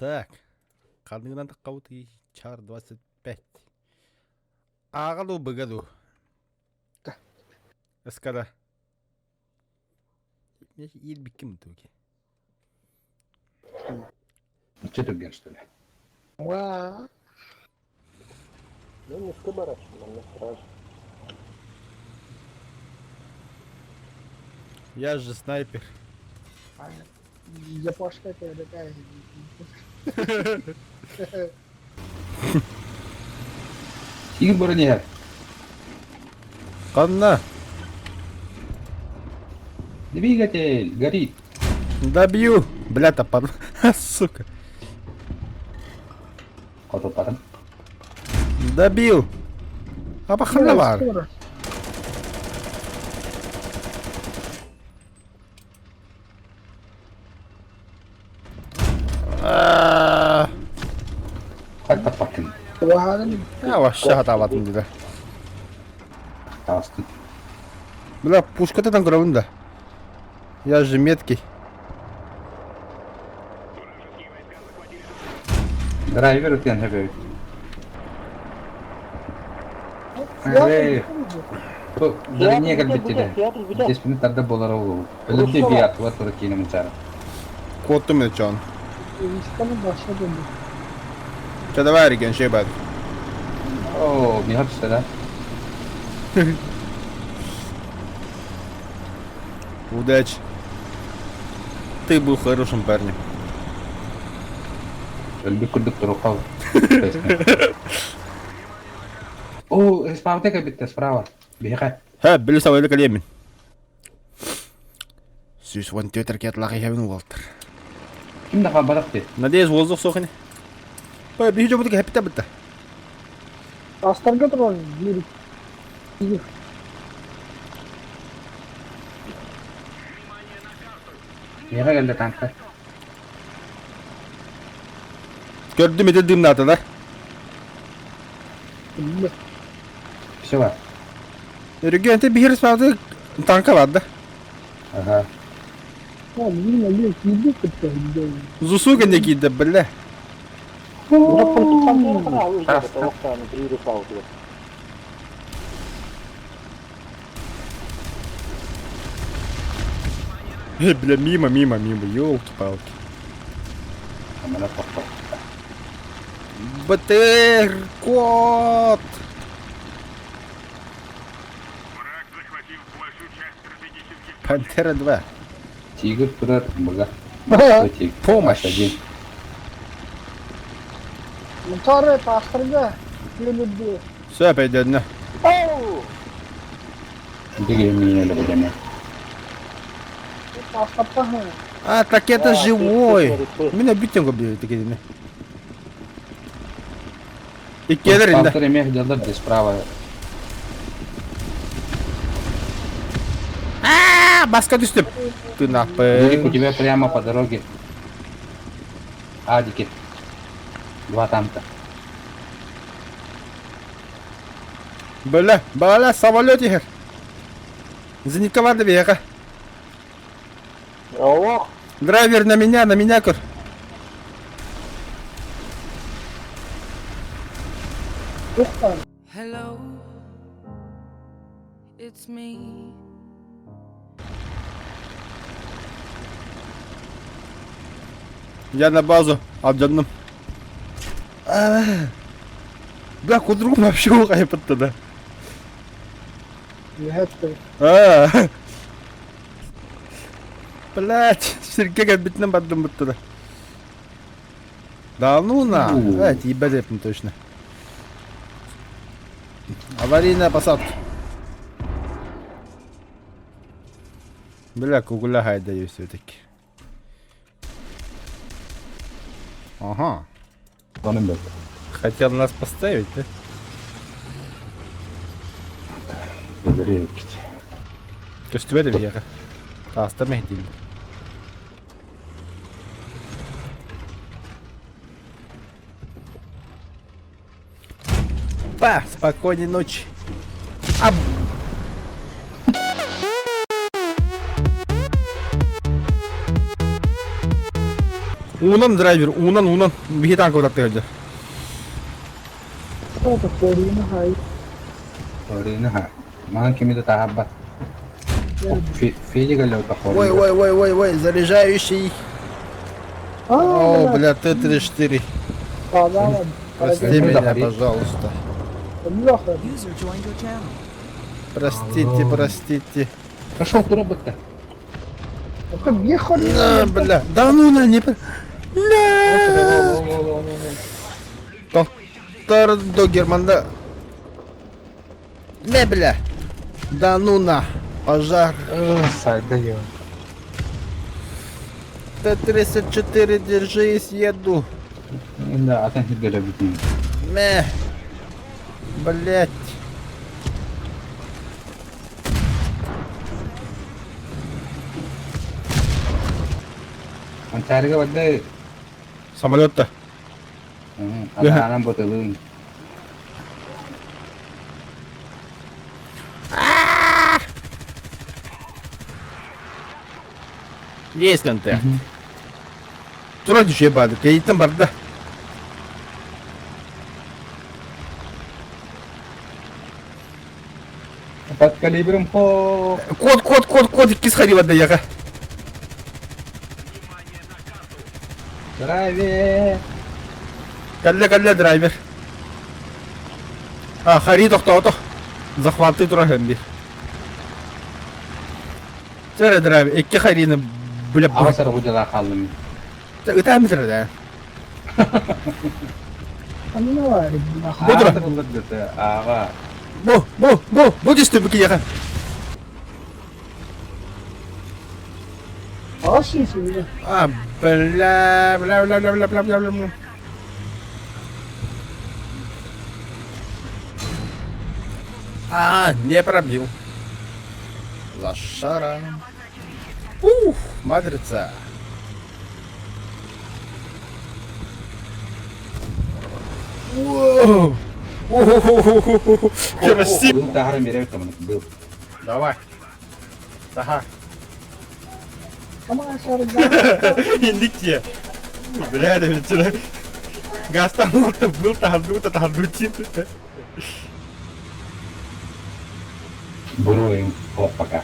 Так, ханныгынан таххабытый? Чар 25. Ааҕа дуу, быга дуу? Ыскара. Иирбиккин бутуки. Че түргэн что ли? Уа. Ну, не бараш, мне сразу. Я же снайпер. Япошка такая. Игорь Борониев. Ханна? Двигатель горит. Добью! Бля, топор. Сука. Хотуттарын. Добил! А ханна бар? Хаттаппаккын. Я вообще хатаабатым дии. Таастын. Бля, пушкатынан көрөбүн да. Я же меткий. Драйвер утуйан сөп эбит. Эй, бу дырыне кэлбиттилэр. Десмин тарда буолар ол. Өлөрдө биир аттыбар тура киинэ мунчаара. Куоттум мен чон. Чэ давай реген шей бад. Оо, миэхэ түстэ да. Удачи. Ты был хорошим парнем. Өлбүт курдук турукка Оо, справа кэлбиттэ, справа. Биһиэхэ. Һэ, били сабайлы кэлиэмин. 114 ракеталаах иһэбин уолтар. Ким да хаалбатах дии. Надеюсь, воздух суох ини. Бай, биһи дьоммутук хэппитэ бытта. Астарга турар биир Миэхэ кэллэ танка. Көрдүм ити дымнаата да. Все бар. Өргөнтө биһир сааты танка бар да. Ага. Зусу кэннэ киирдэ биллэ. Э, бля, мимо, мимо, мимо, елки-палки. Амана тохто. БТР, кот! Пантера 2. Тигр турар быга. Тигр. Помощь. Один. Моторы таастарга күөлүрдү. Все, пойдет. Биги меня любит. Таастаппаһы. А, так это живой. Меня битен көбү такие. Иккиэлэр инде. Пантер эмиэ дьаллар дии справа. А, баска түстүм. Ты Дирик, у нахпы. тебя прямо по дороге. Адики. Два танка. Бля, бля, самолет иһэр. Зенитка барды биһиэхэ. Олох. Драйвер на меня, на меня көр. Hello, it's me. Я на базу, алдьанным. Бля, кудругум вообще ухайпытты да. А. Блять, сиргэ кэлбитинэн бардым бутта да. Да ну на, э, тиийбэт точно. Аварийная посадка. Бля, кугуля хайдаю все-таки. Ага. Хотел нас поставить, да? Көстүбэт эбиэхэ. Таастар мэһдииллэр. Па, спокойной ночи. А... Уунан драйвер, уунан, уунан. Биһи танка утаттыга дьэ. Что это, Флорина Хай? Флорина Хай. Маған кими да таһарбат. Федя галёта Ой, ой, ой, ой, ой, заряжающий. О, бля, Т-34. Прости меня, пожалуйста. Простите, простите. Пошел ты робот-то. На, бля. Да ну на, не... Бля. Доктор Догерман, да. Не, бля. Да ну на. Пожар. Сайда я. Т-34, держись, еду. Да, атын сиргэ бүтүн. Мэ. Блять. Манчаарыга барда. Самолет-то. Анаанан ботылын. Есть контакт. Тура түшэ баады. Кэйиттэн барда. Под калибром по... Код, код, код, код, иккис хари барда яга. Драйвер! Кэллэ, кэллэ, драйвер. А, хари тохтоото. Захваты тура хэмби. Чэ, драйвер, икки харины, бля, Аҕа саргудьалаа хааллым. Ытаан бүтэр да. Бу тура. Аҕа. Бу, бу, бу, бу түстү бу киһиэхэ. А, бля, бля, бля, бля, бля, бля, бля, бля. А, не пробил. Лошара. Ух, матрица. Воу! Красиво! Давай. Ага. Инник Бля, да ведь Гастан был таһардыбыт таһардыбыт Буруем. О, пока.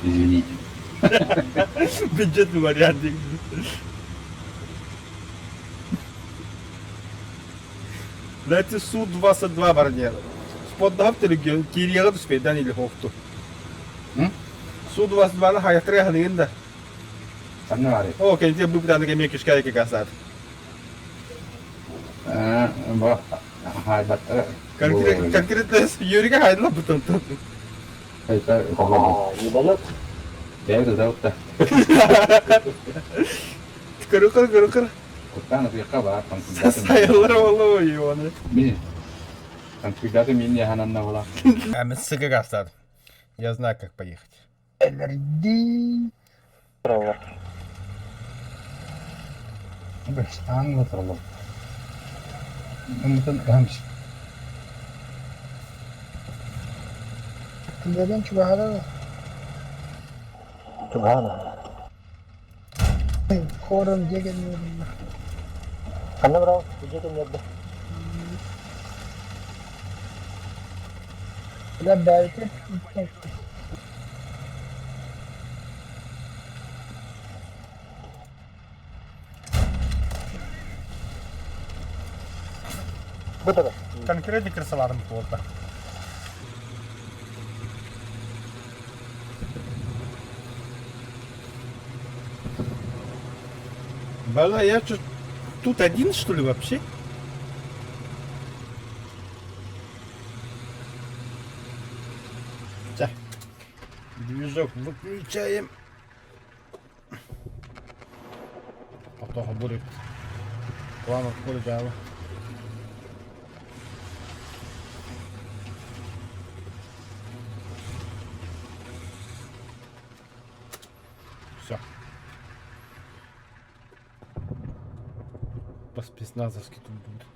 Извините. Бюджетный вариант. Дайте Су-22 барнер. Споддав телегön кириэҕэ түспэйдэн или хоохту. Су-22 хайахтыры ханыгын да. Санна бары. О, кэнтиэ бу бытааны кэмиэ кишкай касаат. Бу Конкретно Юрика хайдла бутон. Это Ебанат. Бэйбит да Кыры-кыр, кыры-кыр. Куттан ытыахха баар Сайылар боллу ионы. Мин конфигурация мин яхананна була. А мы с ГГ Я знаю, как поехать. Бэстан оторло. Умутан хамс. Neden чугаһара Чугаһана. Хором дегеннерин. Ханна браво, дьиэ кэннэрдэ. Бля бэйэтэ Бу да. Конкретно крысаларым буолла. Бля, я что, тут один, что ли, вообще? Так. Движок выключаем. Потом будет план отхода. Все. По спецназовски тут будет.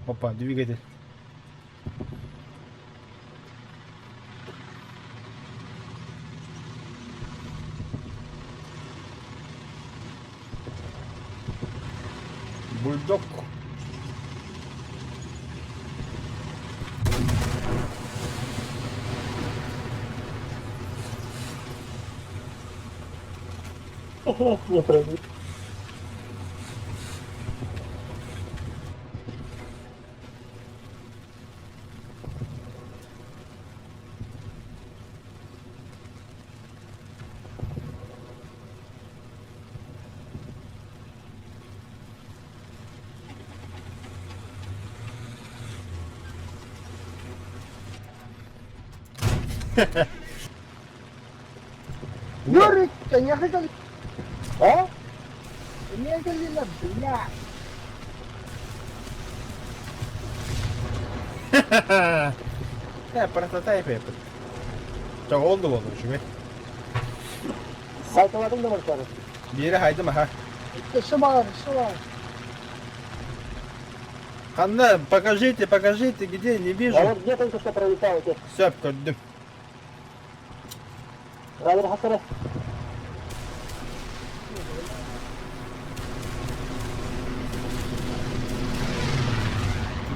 Опа, двигатель. Не проник. Юрик, эйиэхэ кэл... А? Эмиэ кэллилэр, бля. Э, прототайп эпит. Чоҕол да буолла үчүгэй. Сайталадым да барсары. Биэри хайдым аха. Өссө баар, өссө баар. Ханна, покажите, покажите, где, не вижу. А вот где только что пролетал эти. Сөп көрдүм. Радер Хасара.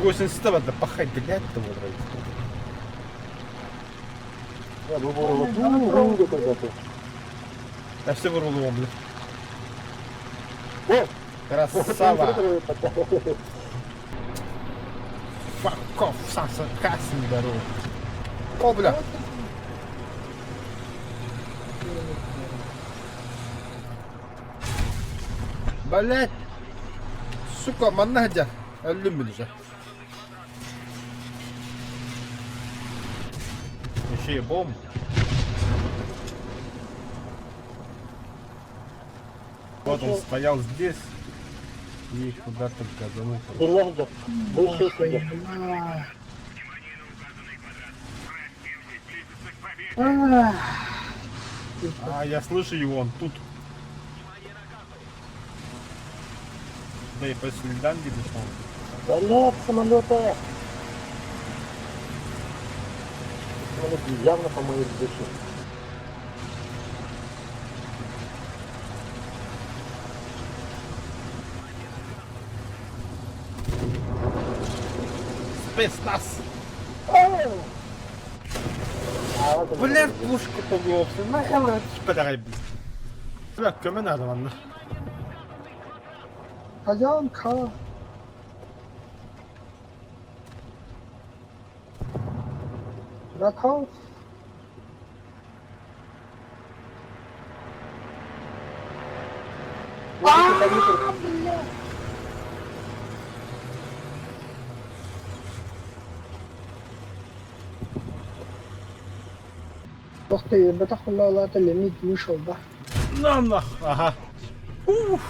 Гусеница барда, пахай, блядь, ты вот. Я бы вырвал. Где-то. Я все вырвал его, блядь. О! Красава! Fuck off, Саса, Касин, здорово. О, бля. Блять. Сука, манна сылдьар. Өллүм мин уже. Еще и бомб. Вот он стоял здесь и куда-то газанул. Биллах Бывший судья. Ах, А, я слышу его, он тут. Да и по следам видно, что он тут. Блядь, самолеты! Самолет явно по моей душе. Спецназ! А, вот он. Блядь, пушку поболся. Нахуй это Бля, көмө надо манна. Хозяин К. Rathaus. А, бля! Ух ты, бэтэх улаалаата лимит вышел, да? На нах, ага. Уф.